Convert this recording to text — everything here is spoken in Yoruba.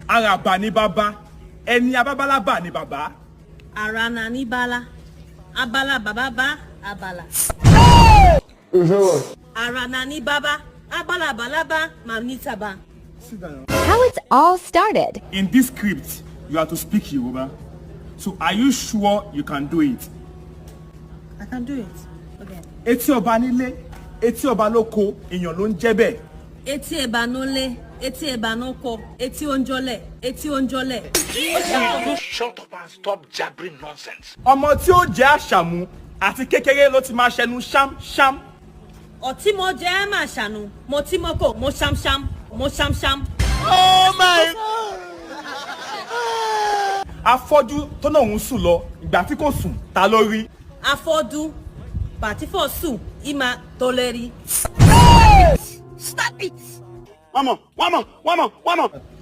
Àràbà ní bàbá, ẹni abábálábà ní bàbá. Arana ní bala. Abala bàbá bá abala. Arana ní bàbá. Abala balaba mà ní tàbá. Sit down. How it's all started. In this script, you are to speak Yoruba. So are you sure you can do it? I can do it. Okay. Etí ọba nílé, etí ọba lóko, èèyàn ló ń jẹ́ bẹ́ẹ̀. Etí ẹ̀bà nólé, etí ẹ̀bà nókọ, etí oúnjọlẹ̀, etí oúnjọlẹ̀. You shut up and stop jabbering nonsense. Ọmọ tí ó jẹ́ àṣàmú àti kékeré ló ti máa ṣẹnu ṣám ṣám. Ọtí mo jẹ́ mà ṣàánú, mo tí mo kò, mo ṣamṣam, mo ṣamṣam. Afọ́jú tó náà ń sùn lọ, ìgbà tí kò sùn, ta ló rí? Afọ́dú, bàtífọ̀ sùn, ìmà tọ́lẹ́rì. One more, one more, one more, one more.